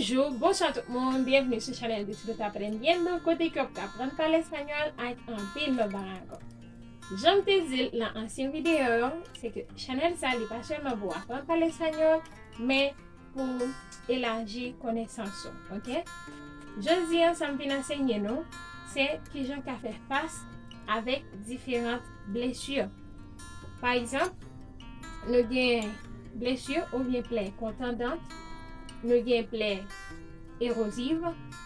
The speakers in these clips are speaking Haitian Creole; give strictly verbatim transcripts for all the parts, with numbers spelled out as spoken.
Bonjou, bonswa tout moun, byenveni sou chanèl de Tuto Aprendiendo, kote ke w ap aprann pale espanyòl ak anpil lòt bagay ankò. Jan m te di l nan ansyen videyo yo, se ke chanèl sa li pa sèlman pou aprann pale espanyòl, men pou elaji konesans ou, oke? Jodi a, sa m vin ansenye nou, se kijan ka fè fas avèk diferan blesi. Pa egzanp, nou gen blesi oubyen plè kontandan, nou gen plè eroziv,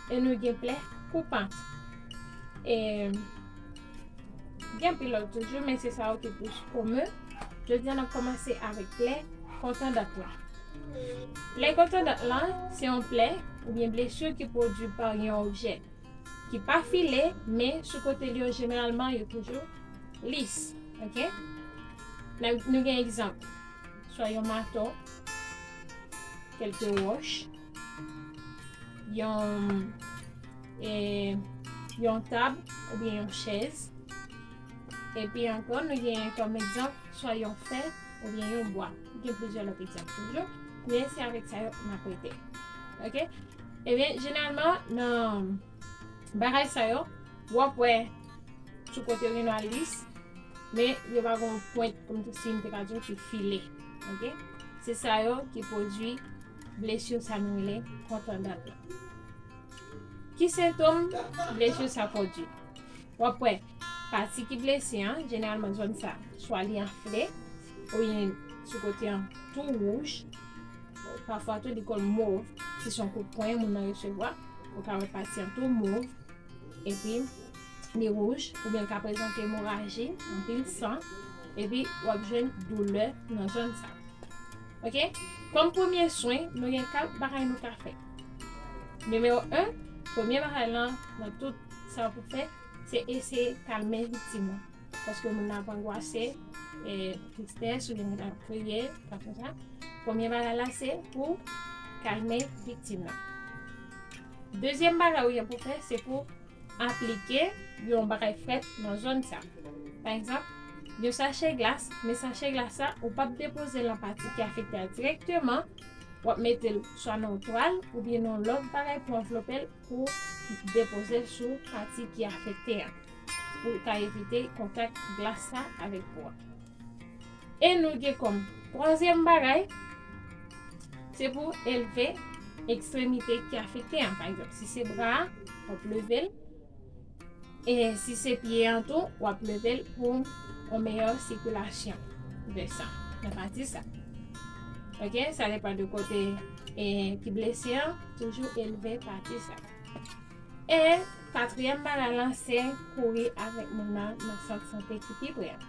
e nou gen plè koupan. E gen anpil lòt toujou, men se sa yo ki plis komen. Jodi a, n ap kòmanse avèk plè kontandan lan. Plè kontandan lan, se yon plè oubyen blesi ki pwodui pa yon objè ki pa file, men sou kote li yo, jeneralman, yo toujou lis, oke? N ap, nou gen egzanp, swa yon mato, kèlke wòch, yon, e, yon tab oubyen yon chèz. Epi ankò, nou gen kòm egzanp, swa yon fè oubyen yon bwa. Gen plizyè lòt egzanp toujou, men se avèk sa yo n ap rete. Oke? Ebyen, jeneralman, nan bagay sa yo, w ap wè sou kote yo gen dwa lis, men yo pa gen yon pwent, kòmsi m te ka di w, ki file. Oke? Se sa yo ki pwodui blesi sa nou rele kontandan lan. Ki sentòm blesi sa pwodui? W ap wè pati ki blese an, jeneralman zòn sa, swa li anfle, oubyen sou kote an tou wouj, pafwa tou li konn mov, si se yon kout pwen moun nan resevwa, ou ka wè pati an tou mov, epi li wouj, oubyen l ka prezante emoraji, anpil san, epi w ap jwenn doulè nan zòn sa. Oke? Kòm premye swen, nou gen kat bagay nou ka fè. Nimewo en, premye bagay lan, nan tout sa w pou fè, se eseye kalme viktim nan. Paske moun nan ap angwase, e, tristès, oubyen moun nan ap kriye, pa konsa. Premye bagay la, se pou kalme viktim nan. Dezyèm bagay ou gen pou fè, se pou aplike yon bagay frèt nan zòn sa. Pa egzanp, yon sachè glas, men sachè glas sa, ou p ap depoze l nan pati ki afekte a dirèkteman, w ap mete l swa nan yon twal oubyen nan yon lòt bagay pou anvlope l, pou depoze l sou pati ki afekte an, pou l ka evite kontak glas sa avèk po a. E nou gen kòm twazyèm bagay, se pou elve ekstremite ki afekte an. Pa egzanp, si se bra a, w ap leve l. E si se pye an tou, w ap leve l pou yon meyè sikilasyon de san nan pati sa. Oke, sa depann de kote, e, ki blese an, toujou elve pati sa. E katriyèm bagay lan, se kouri avèk moun nan nan sant sante ki pi pre an.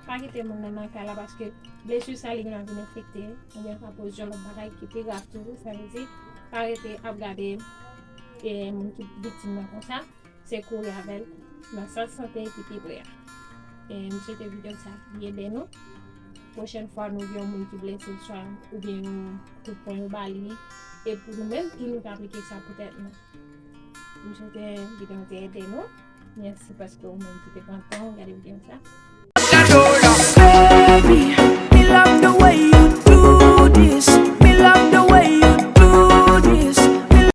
Pa kite moun nan nan kay la, paske blesi sa li gen dwa vin enfekte, oubyen ka poze yon lòt bagay ki pi grav toujou. Sa vle di, pa rete ap gade, e, moun ki viktim nan konsa, se kouri avè l nan sant sante ki pi pre a. E m swete videyo sa li ede nou. Pwochèn fwa nou gen yon moun ki blese, swa oubyen yon kout pwen yo ba li, e pou nou menm tou nou ka aplike sa pou tèt nou. M swete videyo an te ede nou. Mèsi paske ou menm ki te pran tan w gade videyo sa. Baby, me love the way you do this.